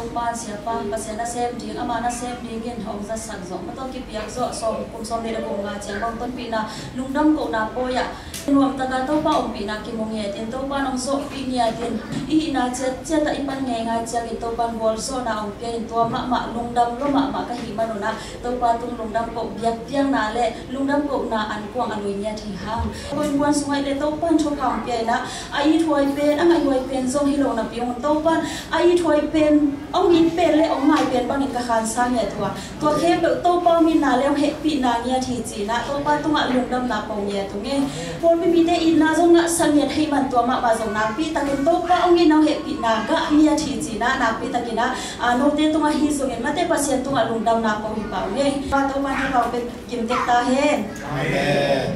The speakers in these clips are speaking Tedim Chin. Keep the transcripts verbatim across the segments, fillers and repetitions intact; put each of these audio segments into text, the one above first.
Pan siapa Pasian nasem ding, ama nasem dingin hong zatsak zawh, mataw kipiak zawh, sawm, kum sawm nih le kum nga ciang bang tonpihna, lungdam kohna pawi ah nuamtaka Topa ompihna kimu ngiatin, Topa nong zawhpih ngiatin, i hihna ciatciat ah i pan ngeingai ciangin Topa gualzawhna ong pia in, tua mahmah lungdam lua mahmah ka hih manun ah Topa tung lungdam koh biakpiakna le lungdam kohna an kuang a lui ngiat hi hang. Ko innkuan sungah i le Topan thupha ong pia in ah, a ithuai pen, a ngaihhuai pen zong hi lo napi un Topan a ithuai pen, ong it pen le ong ngai pen bangin ka khansa ngiat uh a, tua khempeuh Topa ong itna le ong hehpihna ngiat hi ci-in ah Topa tungah lungdamna ko ngiat ung e. Pawlpi mite itna zong ngahsak ngiat hih man tua mahmah zong nakpi takin Topa ong itna ong hehpihna gah ngiat hi ci-in ah nakpi takin ah, a, note tungah hi zongin mate Pasian tungah lungdamna ko hi pah ung e. Pa Topa thupha ong pia kim tek ta hen. Amen.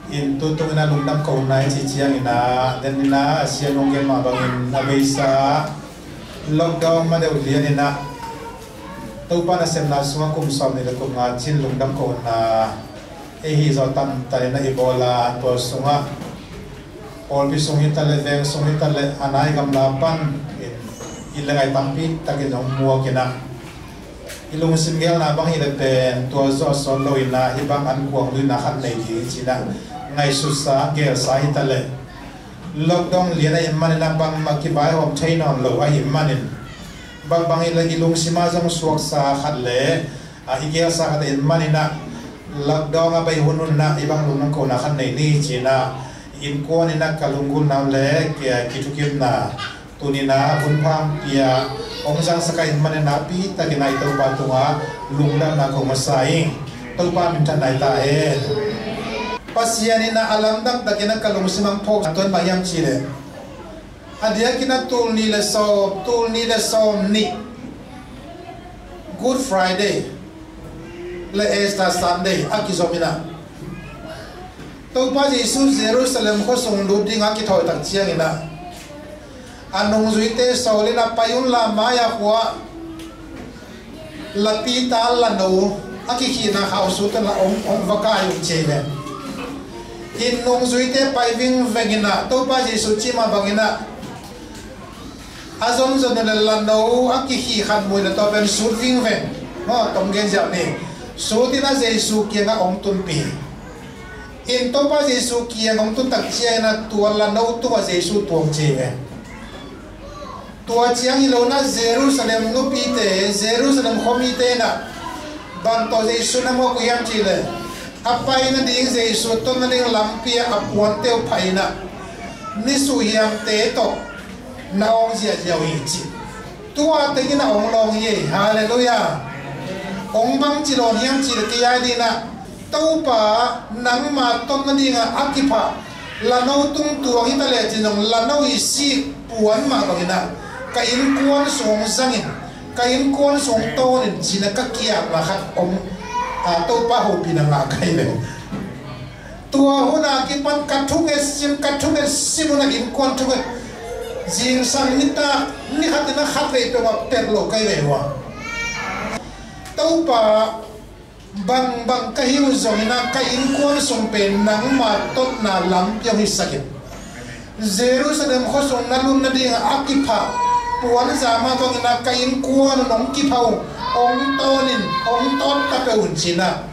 In tu tungin ah lungdam kohna i cih ciangin ah, den in ah a sia nong gen mah bangin a beisa lockdown ma deuh lian in ah Topa nasepna sungah kum sawm nih le kum nga cin lungdam kohna ei hih zawh tantan in ah i bawl a, tua sungah pawlpi sung hi ta le, veng sung hi ta le, a nai gamla pan in i le ngai tampi takin hong muak in ah, i lungsim gelna bang hi le pen tua zawh sawt lo in ah hih bang an kuang luina khat nei ding hi ci-in ah ngaihsutsa gelsa hi ta le, lockdown lian ahih manin ah bangmah kivaihawm thei nawn lo ahih manin, bangbang hi le i lungsim ah zong suaksa khat le, a, i gelsa khat ahih manin ah lockdown a bei hun un ah hih bang lungdam kohna khat nei ni ci-in ah innkuan in ah ka lunggulhna le ki, kithukimna tuni-in ah hun pha hong pia, hong zangsak ahih manin ah nakpi takin ah i Topa tungah lungdamna ko masa ing. Topa minthanna hi ta hen. Pasian in ah a lamdang takin ah ka lungsim ah hong phawk tua bang hiam cih leh, a diakin ah tul nih le sawm, tul nih le sawm nih, Good Friday le Easter Sunday a kizom in ah Topa Jesu Jerusalem khuasung lut ding a kithawi tak ciangin ah, a nungzuite sawl in ah, "Pai unla, mai-a khua la Peter la no a kikhihna khauh sut unla hong, hong va kai un," ci hi ve. In nungzuite pai vingveng in ah, Topa Jesu cih mah bangin ah, a zonzon uh le la no a kikhih khat mu in ah tua pen sut vingveng. Maw, tawm gen ziau ni. Sut in ah Jesu kiangah hong tunpih. In Topa Jesu kiang hong tun tak ciangin ah tua la no tungah Jesu tuang ci hi ve. Tua ciang hi lo in ah Jerusalem nupite, Jerusalem khuamite in ah bang tawh Jesu na muak uh hiam cih leh, a pai nading, Jesu ton nading lampi ah a puante uh phah in ah, nisuh hiamte tawh na awng ziahziah uh hi ci. Tua teng in ah hong lawng hi. Halleluiah. Hong bangci lawng hiam cih leh, kei a ding in ah, Topa, nangma ton nading ah a kiphah la no tung tuang hi ta leh cin zong, la no i sik puan mah bangin ah ka innkuan sung hong zang in, ka innkuan sung hong tawn in ci-in ah ka kiamna khat om, a, Topa hopihna ngah ka hi ve. Tua hun a kipan ka thungetsim, ka thungetsim un ah innkuan thunget, zingsang nitak ni khat in ah khatvei peuhmah pelh lo ka hi ve ua. Topa, bangbang ka hi uh zongin ah ka innkuan sung pen nangma totna lampi hong hisak in. Jerusalem khuasung na lut nading ah a kiphah puanza mah bangin ah ka innkuan un hong kiphah uh, hong tawn in, hong tawn ta peuh un ci-in ah.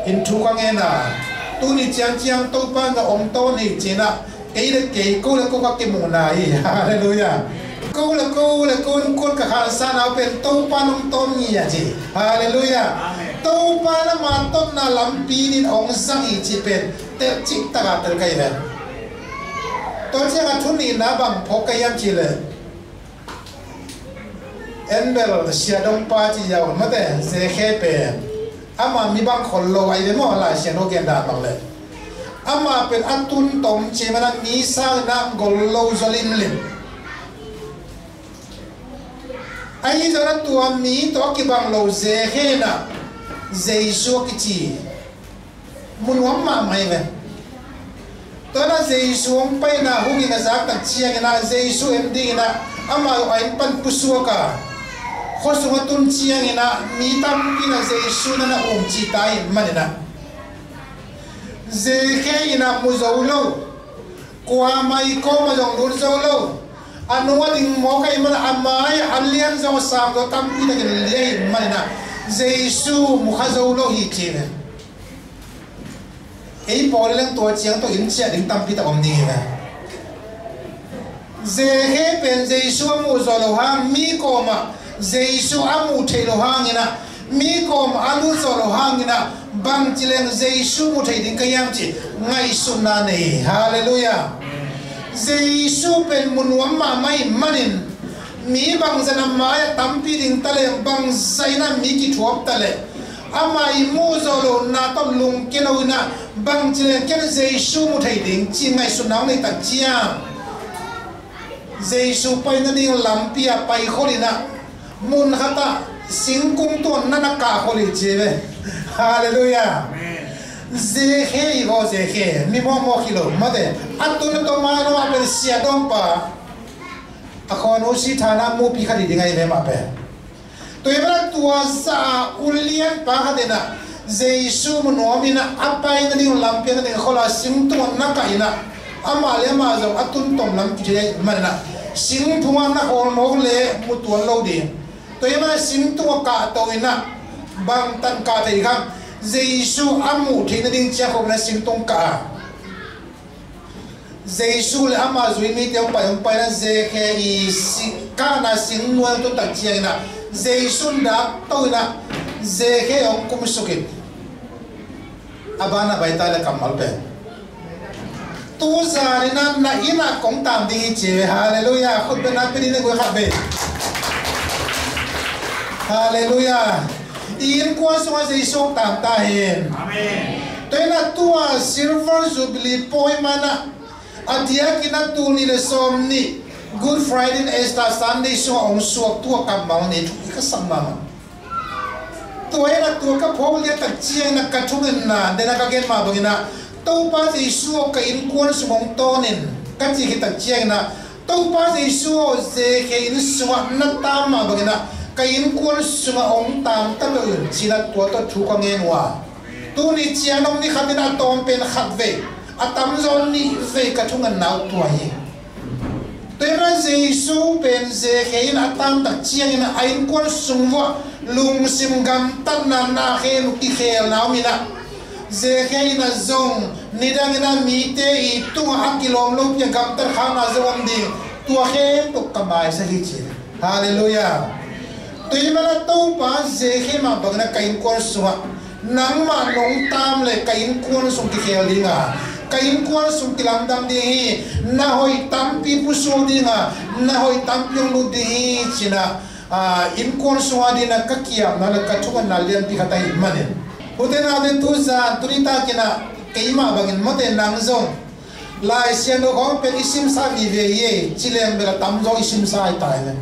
In thu ka ngen a, tuni ciangciang Topa in hong tawn hi ci-in ah, kei le kei, ko le ko ka kimuhna hi. Halleluiah. Ko le ko le ko innkuan ka khansa na uh pen Topa in hong tawn ngiat hi. Halleluiah. Amen. Topa in ama totna lampi in hong zang hi cih pen tel cik taka tel ka hi ve. Tua ciang a thu nihna bang phawk ka hiam cih leh, Enbel Sia Dong pa ci ziau mate, Zekhe pen ama mi bang khol lo ahi ve maw, Lai Siangtho gen dan bang leh. Ama pen a tun tom ci man a, mi sang in ah gol lo zaw limlim. Ahi zongin ah tua mi tawh a kibang lo Zekhe in ah Jesu a kici mu nuam mahmah hi ve. Tua in ah Jesu hong paina hungin a zak tak ciangin ah Jesu en dingin ah amah a inn pan pusuak a, khuasung a tun ciangin ah mi tampi in ah Jesu na na um cih ta ahih manin ah, Zekhe in ah mu zo lo, kuamah i kawm ah zong lut zo lo, A nung a ding mawk ahih manin a mai-ah a lian zong a sang zong tampi takin lian ahih manin ah Jesu mu kha zo lo hi ci ve. Ei pawl leng tua ciang tawh inn ciah ding tampi tak om ding hi ve. Zekhe pen Jesu a muh zawh loh hang, mi kawmah Jesu a muh theih loh hangin ah, mi kawmah a lut zawh loh hangin ah, bangci leng Jesu mu thei ding ka hiam cih ngaihsutna nei hi. Halleluiah. Jesu pen mu nuam mahmah ahih manin, mi bangzah in a mai-ah tampi ding ta leh, bangzah in ah mi kithuap ta leh, amah i muh zawh lohna tawh lungkia lo in ah, bangci leng ken Jesu mu thei ding cih ngaihsutna hong nei tak ciang, Jesu pai nading lampi ah pai khol in ah, mun khat ah singkung tungah na kah khol hi ci ve. Halleluiah. Zekhe hi vaw, Zekhe. Mi mawkmawk hi lo, mate. A tun a tom a, amah pen siahdongpa. A khuanu si thana mupi khat hi ding ahi ve mah pen. Tua ahih manin tua zah a ulianpa khat in ah Jesu mu nuam in ah, a pai nading lampi a nading khol ah sing tungah na kah in ah, amah le amah zong a tun tom lam kithei ahih manin ah, sing phungah na khawl mawk leh mu tuan lo ding. Tua ahih manin sing tungah kahto in ah, bangtan kah thei kha, Jesu a muh theih nading ciang khop in ah sing tung kah a. Jesu le amah zui mite hong pai, hong pai in ah Zekhe i si-, kahna sing nuai tun tak ciangin ah, Jesu in dak to in ah, Zekhe hong kumsuk in, a ban ah bai ta le kammal pen. Tu zan in ah na inn ah kong taam ding hi ci ve. Halleluiah. Khut beng na pia ding na gui khat ve. Halleluiah. I innkuan sungah Jesu hong taam ta hen. Amen. Tua in ah tua Silver Jubilee pawi man ah, a diakin a tul nih le sawm nih Good Friday in Easter Sunday sungah hong suak tua kammal nei thu i ka sak mahmah. Tua in ah tua ka phawk lian tak ciangin ah ka thungetna, den a ka gen mah bangin ah, Topa Jesu aw, ka innkuan sung hong tawn in, ka cih khit tak ciangin ah, Topa Jesu aw, Zekhe inn sungah na taam mah bangin ah, ka innkuan sungah hong taam ta peuh in, ci-in ah tua tawh thu ka ngen uh a. Tuni ciang om ni khat in a tawm pen khat vei, a tamzaw nih vei ka thungetna uh tua hi. Tua ahih manin Jesu pen Zekhe in a taam tak ciangin a innkuan sung vuah lungsim gamtatna na khen uh kikhelna om in ah, Zekhe in ah zong nidangin ah mite i tungah a kilawm lopi a gamtat khakna zong om ding, tua khempeuh ka maisak hi ci. Halleluiah. Tua ahih manin Topa Zekhe mah bangin ah ka innkuan sungah nangmah nong taam leh ka innkuan sung kikhel ding a, ka innkuan sung kilamdang ding hi. Na hoih tampi pusuak ding a, na hoih tampi hong lut ding hi ci-in ah, a, innkuan sungah dingin ah ka kiamna le ka thungetna lianpi khat ahih manin, hute naute, tu zan tuni takin ah keimah bangin, mate, nang zong Lai Siangtho khawng pen i simsa vive hi ei, ci leng bel a tamzaw i simsa hi ta hi ve.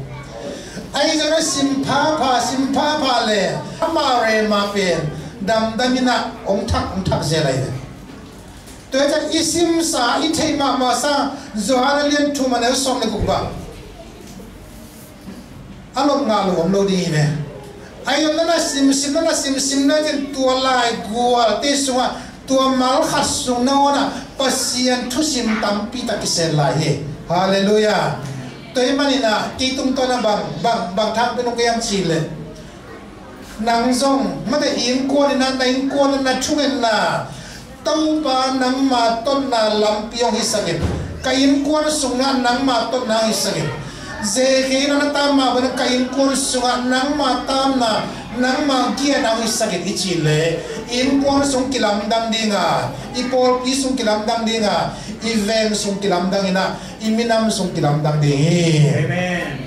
Ahi zongin a sim phapha, sim phapha le amah rema pen damdam in ah hong thak, hong thak zel ahi ve. Tua hi ciang i simsa, i theih mahmah sa, Johan a lian thum a neu sawm le guk bang. A lawp ngah lo om lo ding hi ve. Ahi zongin na na simsim, na na simsim na cin tua laigualte sungah tua mal khat sung nangawn ah Pasian thusim tampi tak kisel lai hi. Halleluiah. Tua ahih manin ah kei tungtawn ah bang, bang, bang thang pen uh ka hiam cih leh, nang zong, mate, i innkuan in ah, na innkuan in ah na thungetna, Topa nangma totna lampi hong hisak in. Ka innkuan sungah nangma totna hong hisak in. Zekhe in ah na taam mah bangin ka innkuan sungah nangma taamna, nangma giahna hong hisak in i cih leh, i innkuan sung kilamdang ding a, i pawlpi sung kilamdang ding a, i veng sung kilamdang in ah, i minam sung kilamdang ding hi. Amen.